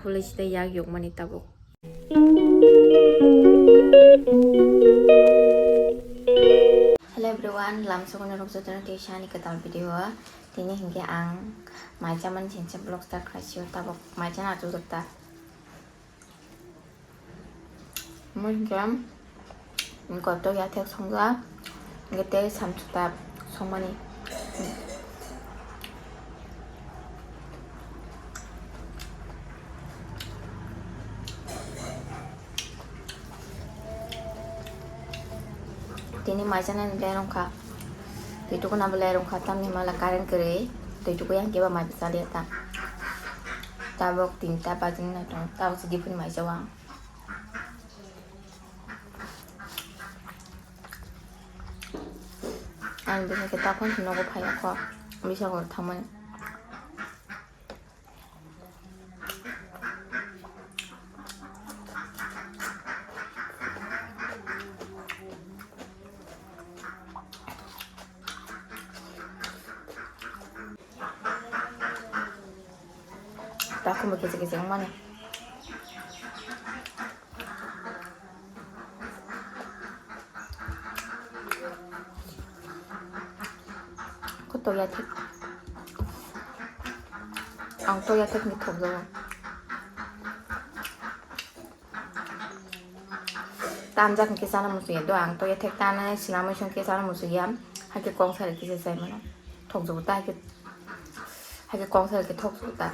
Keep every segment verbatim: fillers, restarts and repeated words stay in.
Police tei yak yokmani tabuk. Hello everyone, lamsogoni rok jotono tei sani kwtal video o. Tini hinkhe ang mai chamani singcha vlog start khaisio, tabuk mai chana achukjak ta. Omo hinkhe kotor yathek songjak, hinkhe tei samsok ta songmani. Tini mai chanani lerong kha. Twi tukuna bo lerong kha, tamni hwnba current kwrwi. Twi tukuya hinkhe ba mai bo chaliya ta. Tabuk tinta bajinai tongo, tabuk se diphuru mai chao ang. Ang bini khe taphang se nogo phaiya kho, bisa hor thangmani. Takhumbo kichik kichik wngmani. Khe toya thik. Ang toya thik ni thok jago. Tanjak hwnkhe chana muchungya do, ang toya thik tanai sinamwi songkhe chana muchungya. Hakhe kong sari kisa chai mano. Thok jago ta hakhe, hakhe kong sari khe thok jago ta.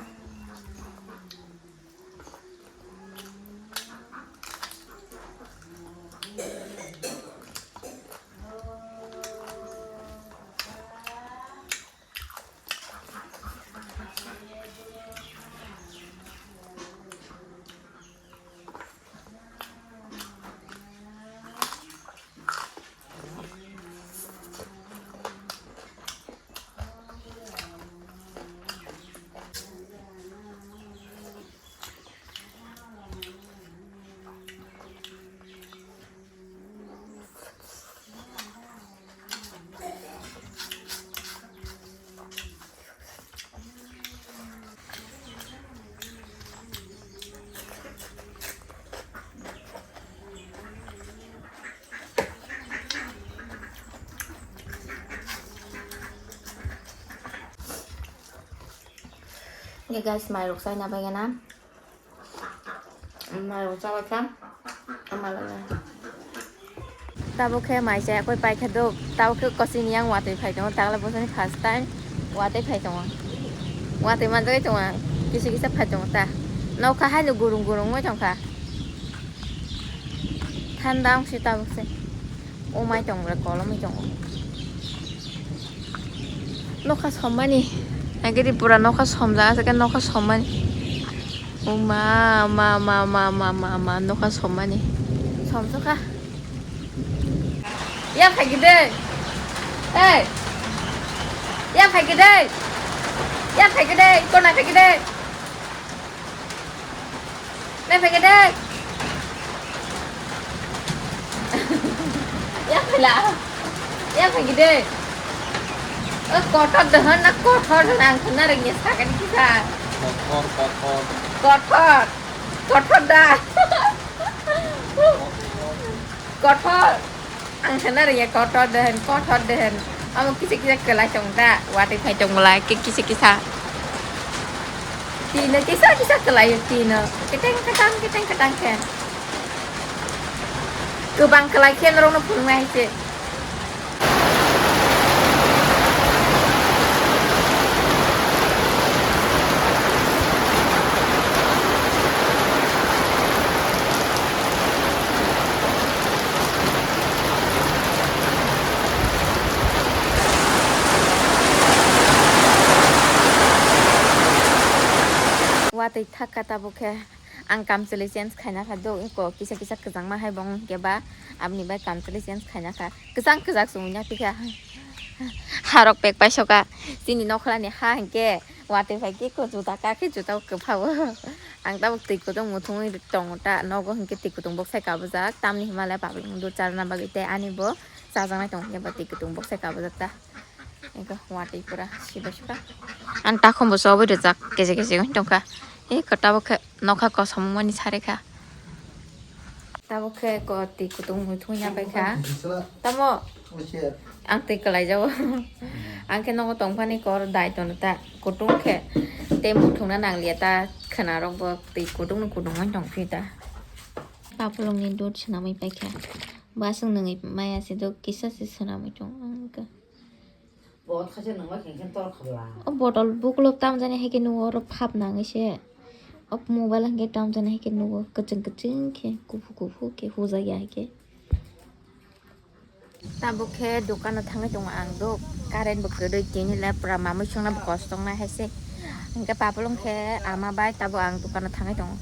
Oke guys, mai rok chaina bai gana. Mai rok chabai kha. Ama lala. Tabuk khe mai chaya koi pai kha do. Tabuk khe kosini yang watwi phai tongo. Takla bosani first time watwi phai tongo. Watwi manjagwi tongo ang. Kisa kisa phai tongo ta. Nokha haino gurung gurung wngwi tongkha. Thanda wngsi tabuk se. O mai tong bwle kolomwi tongo. Nokha sommani. Agede pura nokha somjak aswk khe nokha sommani. O ma, ma, ma, nokha sommani. Somsokha. Ya phaikhe de. Hey. Ya phaikhe de. Ya phaikhe de. Kona phaikhe de. Nai phaikhe de. Ya phaila. Ya phaikhe de. O kothor de hwn na kothor hwn ang khna rwngya sakani kisa. Kothor, kothor. Kothor. Kothor da. Kothor. Ang sana rwya kotor de hwn, kotor de hwn. Amo kisa kisa kwlai tong da, watwi phai tong bwlai, ki-, kisa kisa. Tino kisa kisa kwlai tino. Keteng ketang, keteng ketang khe. Kwbang kwlai khe norokno phunuknai se. Watwi thak kha tabuk khe. Ang kamchwlwi change khaina kha do, eko kisa kisa kwchangma hai bo wng khe ba, aboni bai kamchwlwi change khaina kha. Kwchang kwchak chumui ya phi kha. Harok pek pai soka. Chini nokhlani ha hinkhe watwi phai khe ko juta ka khe juta kwpha o. Ang tabuk twi kutung muthungwi tongo ta, nogo hinkhe twi kutung boksai kabujak. Tamni hima le public mudu charna bagwi tei ani bo chajaknai tongo hinkhe ba twi kutung boksai kabujak ta. Eko watwi pura sibai suka. Ang takhum bo chobwi rijak kesi kesi wng tongkha. E ko tabuk khe nokha kosom mani sari kha. Tabuk khe ko twi kutung mui thung ya pai kha. Tamo ang twi kwlai jago. Ang khe nogo tong phani kor dai tono ta kutung khe tei muthungna nang liya ta khwna rok bo twi kutung no kutung mani tong phi ta. Papulung ni dud swnamwi pai kha. Ba swng nungwi maya se do kisa se swnamwi tong ang khe. Bot khaisa nungba khe khe tor khabla. O botol bukulok tam jani hai khe nugo oro phap nangwi se. O mobile hai khe tam jani hai khe nugo kwchwng kwchwng khe kuphur kuphur khe hujakya hai khe. Tabuk khe dukano thangwi tongo ang do current bo kwrwi tini le pura mamui songna bo kosto wngnai hai se. Hwnkhe papulung khe ama bai tabuk ang dukano thangwi tongo.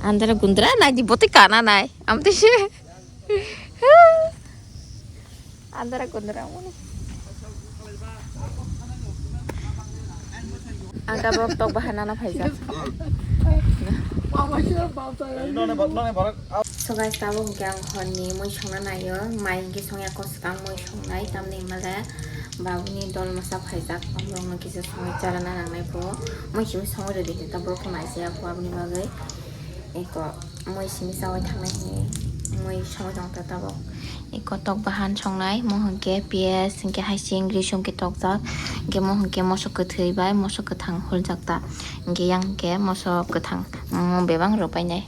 Andra gundra nai di botwi kana nai. Amtwi se. Andara kundara muni. Ang tabok tok bahan nana phaijak. So guys, tabok hwnkhe ang horni mui songna naio. Mai hwnkhe songya koswkang mui songnai, tamni hwnmale babuni dol masa phaijak. Omorokno kisa songwi charana nangnai bo. Mui simi songwi rwdi hwnkhe tabok khe mai chaya kho aboni bagwi. Eko mui simi chawi thangnai hwnwi mui songwi tong ta tabok. Eko tok bahan songnai, mo hwnkhe piyaj, hwnkhe haising, risum khe tokjak, hwnkhe mo hwnkhe moso kwthwi bai moso kwthang huljak ta, hwnkhe yang hwnkhe moso kwthang, mo bebak rw painai.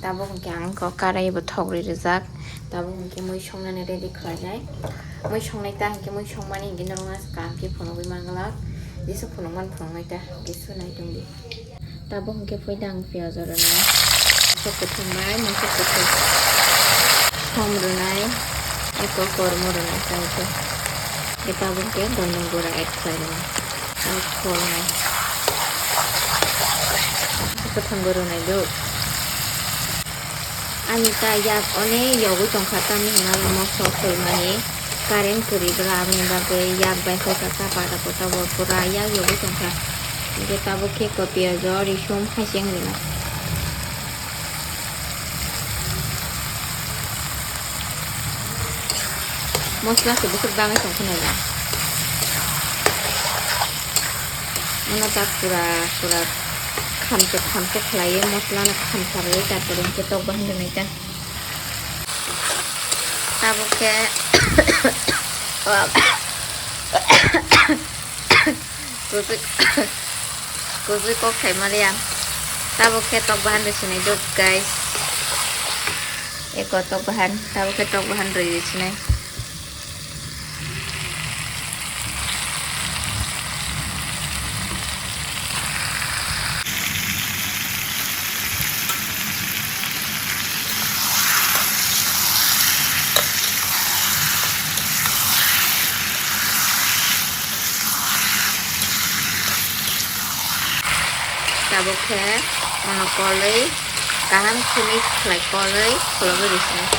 Tabok hwnkhe ang kok karai bo thok ri rijak, tabok hwnkhe mui songnani ready khlainai. Mui songnai ta hwnkhe mui songmani hwnkhe norokno kaham khe phunugwi manglak, jesa phunukmani phunuknai ta, hwnkhe sunai tongdi. Tabuk hwnkhe phaida ang piyaj rwnai, mosok kwthwng bai mosok kwthwng thom rwnai, eko kormo rwnai chai khe. Tabuk hwnkhe gomni gura add khlai rwnai, ang kholnai. Kwthwng bo rwnai do. Ani ta yak onek yogwi tongkha, tamni hwnba mosok soimani current kwrwi bwla, aboni bagwi yak bai hoita ta pada kota bo pura yak yogwi tongkha. Hwnkhe tabuk khe ko piyaj o risum haiseng rwna. Mosla se bwswk bangwi tongkha nai ba. Ano ta pura pura khamchok khamchok khlaiwi mosla no khamsa rwui tarpore hwnkhe tok bahan rwnai ta. Tabuk khe kuchuk kuchuk kok khai maliya. Tabuk khe tok bahan rw sinai duk guys. Eko tok bahan, tabuk khe tok bahan rw sinai. Tabuk khe ano kolwi kaham khe mix khlai kolwi khulogwi rw sinai.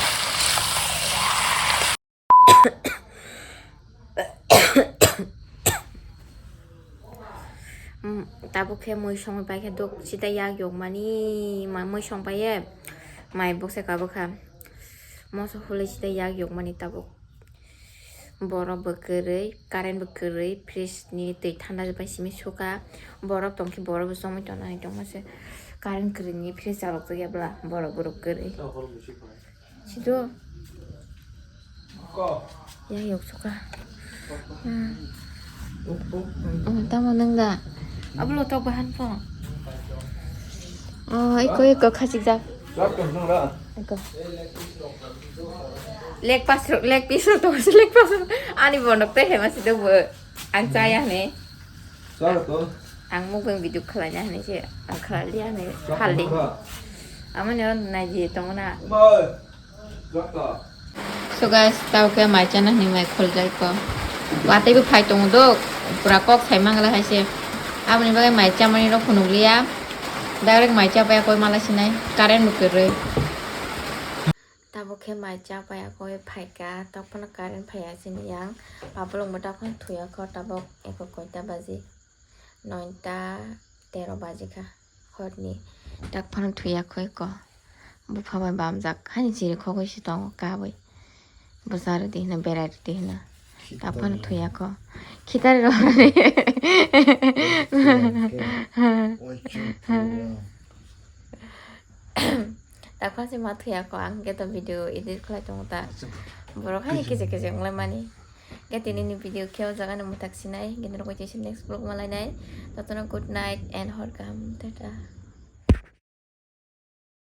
Mm, tabuk khe mui songwi pai khe duk sida yak yokmani ma-, mui song pai ye mai boksa kabukha moso hulwi sida yak yokmani tabuk. Borok bo kwrwi, current bo kwrwi, fridge ni twi thanda bai simi sukha. Borok tongkhe borok bo chomwi tongnani tongma se current kwrwi ni fridge chalok jakya bwla borok borok kwrwi. Sido. Ya yok suka. Hmm. Oh, tamo nang da. Ablo tok bahan po. Oh, iko iko khachik jak. Iko. Leg pas leg piece tok leg pas. Ani bonok te hema sido bo. Ang chaya ne. Ang mukbang video khlaina hinwi se ang khlaliya hinwi phaldi. Amoni o naidi tongna. So guys, tao khe mai chana hinwi mai kholjai ko. Watwi bo phai tongo do, pura kok sai mangla hai se. Aboni bagwi mai chamani rok phunukliya. Direct mai chapai koi mala sinai, current bo kwrwi. Tabuk khe mai cha paiya koi phaikha, tokphano current phaiya chini yang. Papulung bo tokphano thuya kho, tabuk eko koita baji? Noita tero baji kha horni. Tokphano thuya kho eko. Bupha bai bamjak, hani chiri khogwi se tongo kabwi. Bwsa rwdi hino, berai rwdi hino. Tokphano thuya kho. Khitari rw. Ma thuyakho, ang khe to video edit khlai tongo ta. Borok hai kisa kisa wnglaimani. Khe tinini video khe o jaga no mwthak sinai, khe norok bai next vlog malainai. Jotono good night and hor kaham, tata.